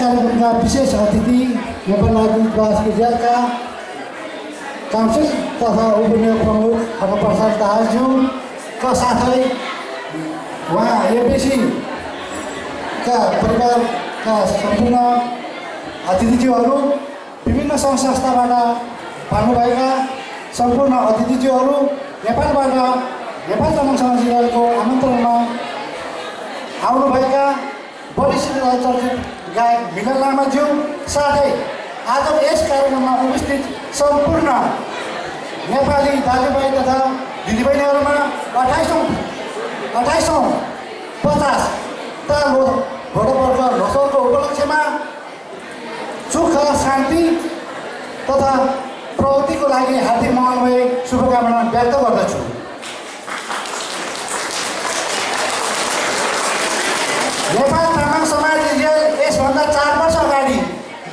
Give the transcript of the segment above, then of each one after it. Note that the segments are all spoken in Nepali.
कार्यक्रमका विशेष अतिथि नेपाल दूतावास इजरायलका काउन्सिल तथा उपनियोग प्रमुख खड्गप्रसाद दाहालज्यूका साथै उहाँ एबिसीका परिवारका सम्पूर्ण अतिथिज्यूहरू, विभिन्न सङ्घ संस्थाबाट भानुभएका सम्पूर्ण अतिथिज्यूहरू, नेपालबाट नेपाल तामाङ समाज इजरायलको आमन्त्रणमा आउनुभएका वरिष्ठ चर्चित गायक मिलन लामाज्यू, साथै आज यस कार्यक्रममा उपस्थित सम्पूर्ण नेपाली दाजुभाइ तथा दिदीबहिनीहरूमा 2850 घोडपर्व लोसरको उपलक्ष्यमा सुख शान्ति तथा प्रगतिको लागि हार्दिक मङ्गलमय शुभकामना व्यक्त गर्दछु। नेपाल तामाङ समाज इजरायल यसभन्दा 4 वर्ष अगाडि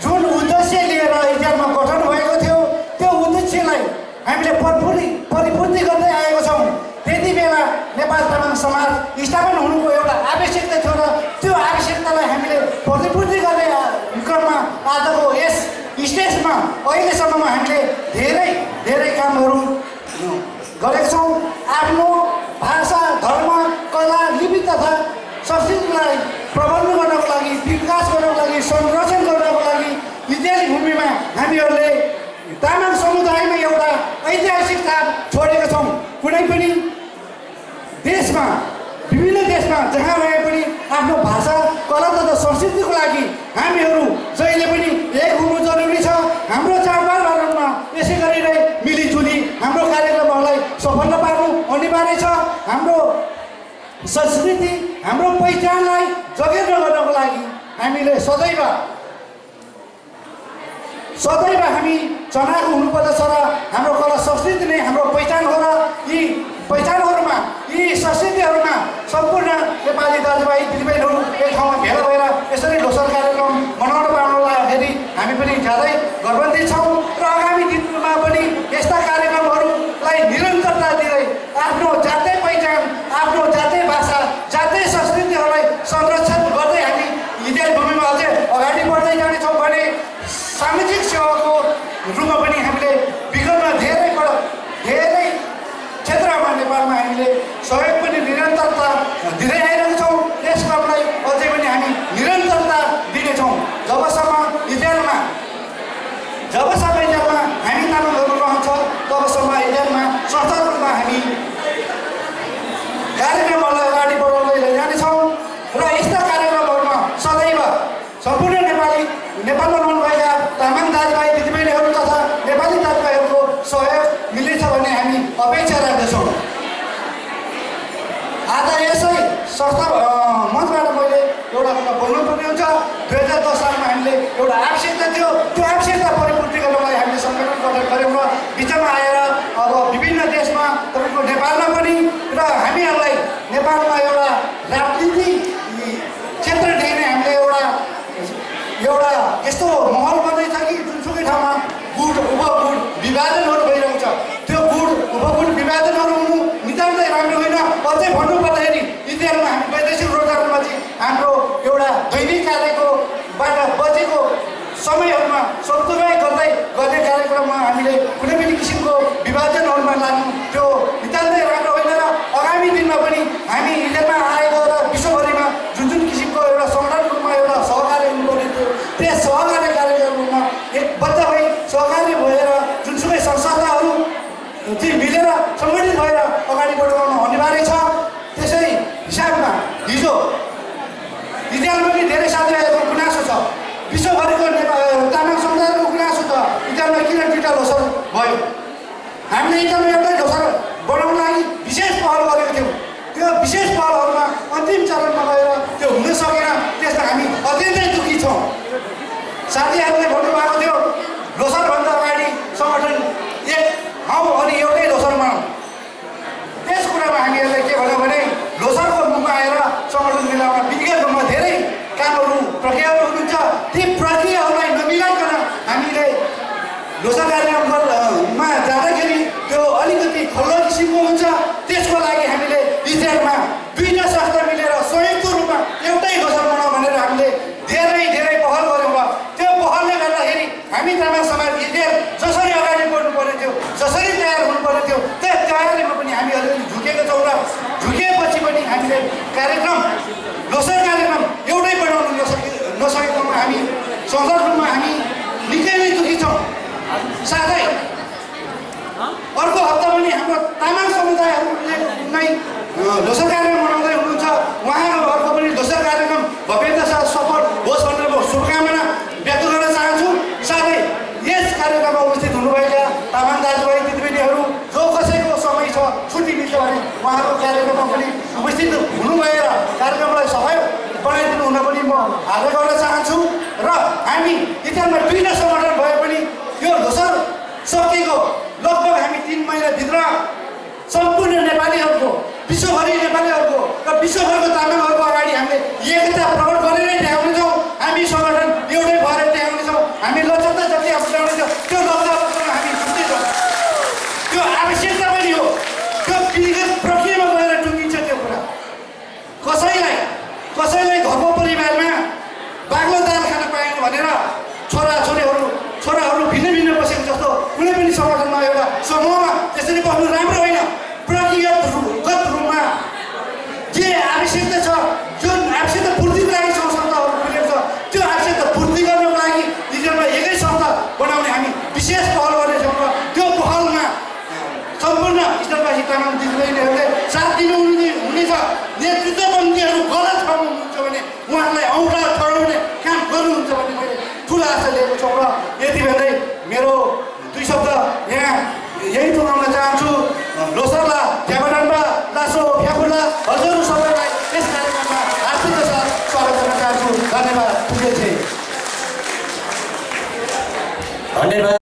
जुन उद्देश्य लिएर इजरायलमा गठन भएको थियो त्यो उद्देश्यलाई हामीले परिपूर्ति गर्दै आएको छौँ। त्यति बेला नेपाल तामाङ समाज स्थापना हुनुको एउटा आवश्यकता थियो र त्यो आवश्यकतालाई हामीले परिपूर्ति गर्ने क्रममा आजको यस स्टेजमा अहिलेसम्ममा हामीले धेरै कामहरू गरेका छौँ। आफ्नो भाषा, धर्म, कला, लिपि तथा संस्कृतिलाई प्रबन्धन गर्नको लागि, विकास गर्नको लागि, संरक्षण गर्नको लागि इजरायली भूमिमा हामीहरूले तामाङ समुदायमा एउटा ऐतिहासिक छाप छोडेका छौँ। कुनै पनि देशमा, विभिन्न देशमा जहाँ रहे पनि आफ्नो भाषा, कला तथा संस्कृतिको लागि हामीहरू जहिले पनि एक हुनु जरुरी छ। हाम्रो चाडबाडमा यसै गरी नै मिलिजुली हाम्रो कार्यक्रमहरूलाई सफल पार्नु अनिवार्य छ। हाम्रो संस्कृति, हाम्रो पहिचानलाई जगेर्न गर्नको लागि हामीले सदैव हामी चनाखो हुनुपर्दछ र हाम्रो कला संस्कृति नै हाम्रो पहिचान हो र यी पहिचानहरूमा, यी संस्कृतिहरूमा सम्पूर्ण नेपाली दाजुभाइ दिदीबहिनीहरू एक ठाउँमा भेला भएर यसरी लोसर कार्यक्रम मनाउन पाउनलाई हामी पनि ज्यादै गर्वान्वित छौँ र आगामी दिनमा पनि यस्ता कार्यक्रमहरूलाई निरन्तरता दिँदै आफ्नो जातीय पहिचान, आफ्नो जातीय भाषा, जातीय संस्कृतिहरूलाई संरक्षण गर्दै हामी इजरायल भूमिमा अझै अगाडि बढ्दै जानेछौँ भने सामाजिक सेवाको रूपमा पनि हामीले विगतमा धेरै क्षेत्रमा नेपालमा हामीले सहयोग पनि निरन्तरता दिँदै आइरहेका छौँ। यस क्रमलाई अझै पनि हामी निरन्तरता दिनेछौँ। जबसम्म इजरायलमा हामी तामाङहरू रहन्छ तबसम्म इजरायलमा सशक्त रूपमा हामी कार्यक्रमहरूलाई अगाडि बढाउँदै लैजानेछौँ र यस्ता कार्यक्रमहरूमा सदैव सम्पूर्ण नेपालमा रहनुभएका तामाङ दाजुभाइ दिदीबहिनीहरू तथा नेपाली दाजुभाइहरूको सहयोग मिल्नेछ भन्ने हामी अपेक्षा राख्दछौँ। आज यसै संस्था मञ्चबाट मैले एउटा कुरा बोल्नुपर्ने हुन्छ। 2010 सालमा हामीले एउटा आवश्यकता थियो, त्यो आवश्यकता परिपूर्ति गर्नलाई हामीले सङ्गठन गठन गऱ्यौँ र बिचमा आएर अब विभिन्न देशमा तपाईँको नेपालमा पनि र हामीहरूलाई नेपालमा एउटा राजनीति क्षेत्रदेखि नै हामीले एउटा यस्तो माहौल बन्दैछ कि जुनसुकै ठाउँमा गुट उपगुट विभाजनहरू भइरहेको छ। त्यो गुट उपगुट विभाजनहरू हुनु नितान्तै राम्रो होइन। अझै भन्नुपर्दाखेरि इजरायलमा हामी वैदेशिक रोजगारमा चाहिँ हाम्रो एउटा दैनिक कार्यकोबाट बचेको समयहरूमा सदुपयोग गर्ने कार्यक्रममा हामीले कुनै पनि किसिमको विभाजनहरूमा लाग्नु त्यो नितान्तै राम्रो होइन र आगामी दिनमा पनि हामी इजरायलमा आएको र विश्वभरिमा जुन किसिमको एउटा सङ्गठनको रूपमा एउटा सहकार्य हुनुपर्ने थियो त्यस सहकार्य कार्यक्रममा एकबद्ध भई सहकार्य भएर जुनसुकै संस्थाहरू चाहिँ मिलेर सङ्गठित भएर अगाडि बढाउनु अनिवार्य छ। त्यसै हिसाबमा हिजो इजरायलमा पनि धेरै साथीभाइहरूको गुनासो छ, विश्वभरिको तामाङ समुदायको गुनासो छ इजरायलमा किन 2टा लोसर भयो। हामीले इजरायलमा एउटै लोसर बनाउन लागि विशेष पहल गरेको थियौँ। त्यो विशेष पहलहरूमा अन्तिम चरणमा गएर त्यो हुन सकेन। त्यसमा हामी अत्यन्तै दुःखी छौँ। साथीहरूले भन्नुभएको थियो लोसरभन्दा अगाडि सङ्गठन एक हौ अनि एउटै लोसर मनाऊ। त्यस कुरामा हामीहरूले के भन्यो भने लोसरको मुखमा आएर सङ्गठन मिलाउन विज्ञानमा धेरै कामहरू प्रक्रियाहरू हुनुहुन्छ। ती प्रक्रियाहरूलाई नमिलाइकन हामीले लोसर कार्यक्रममा जाँदाखेरि त्यो अलिकति खल्लो किसिमको हुन्छ। त्यसको लागि हामीले इजरायलमा 2टा संस्था मिलेर संयुक्त रूपमा एउटै लोसर मनाऊ भनेर हामीले धेरै पहल गऱ्यौँ जसरी तयार हुनुपर्ने थियो त्यही तयारीमा पनि हामी अलिअलि झुकेका छौँ र झुकेपछि पनि हामीले कार्यक्रम लोसर कार्यक्रम एउटै बनाउनु नसकेकोमा हामी संसद रूपमा हामी निकै नै दुखी छौँ। साथै अर्को हप्ता पनि हाम्रो तामाङ समुदायहरूले नै लोसर कार्यक्रम मनाउँदै हुनुहुन्छ। उहाँहरूको पनि लोसर कार्यक्रम भव्यता साथ सफल होस् भनेर म शुभकामना व्यक्त गर्न चाहन्छु। साथै यस कार्यक्रममा उपस्थित हुनुभएका तामाङ दाजुभाइ दिदीबहिनीहरू जो कसैको समय छ छुट्टी मिल्छ भने उहाँहरूको कार्यक्रममा पनि उपस्थित हुनुभएर कार्यक्रमलाई सफल बनाइदिनु हुन पनि म आग्रह गर्न चाहन्छु। र हामी इतिहासमा दुईवटा संगठन भए पनि यो लोसर सकिएको लगभग हामी 3 महिनाभित्र सम्पूर्ण नेपालीहरूको विश्वभरि नेपालीहरूको र विश्वभरको तामाङहरूको अगाडि हामीले एकता प्रकट गरेरै देखाउनेछौँ। हामी सङ्गठन एउटै भएर देखाउनेछौँ। हामी लचकता जति आफ्नो त्यो लचकतामा हामी छुट्दैछौँ। त्यो आवश्यकता पनि हो। त्यो विधिगत प्रक्रियामा गएर टुङ्गिन्छ त्यो कुरा। कसैलाई घरको परिवारमा बाग्लो दाल खान पाएन भनेर छोराहरू भिन्न भिन्न बसेको जस्तो कुनै पनि सङ्गठनमा एउटा समूहमा त्यसरी बस्नु राम्रो होइन। प्रक्रियागत रूपमा जे आवश्यकता छ जुन आवश्यकता पूर्तिको लागि संस्थाहरू खुलेको छ त्यो आवश्यकता पूर्ति गर्नको लागि इजरायलमा एकै संस्था बनाउने हामी विशेष पहल गर्नेछौँ र त्यो पहलमा सम्पूर्ण इजरायलवासी तामाङ दिदीबहिनीहरूले साथ दिनुहुनेछ। नेतृत्वबन्दीहरू गलत हुनुहुन्छ भने उहाँहरूलाई औँठा चढाउने काम गर्नुहुन्छ भन्ने मैले ठुलो आशा लिएको छु। र यति बेलै मेरो 2 शब्द यहाँ यही टुङ्गाउन चाहन्छु। लोसरला झ्याबडान्बा लासो फ्याफुला हजुर सबैलाई यस कार्यक्रममा हार्दिक साथ स्वागत गर्न चाहन्छु। धन्यवाद। धन्यवाद।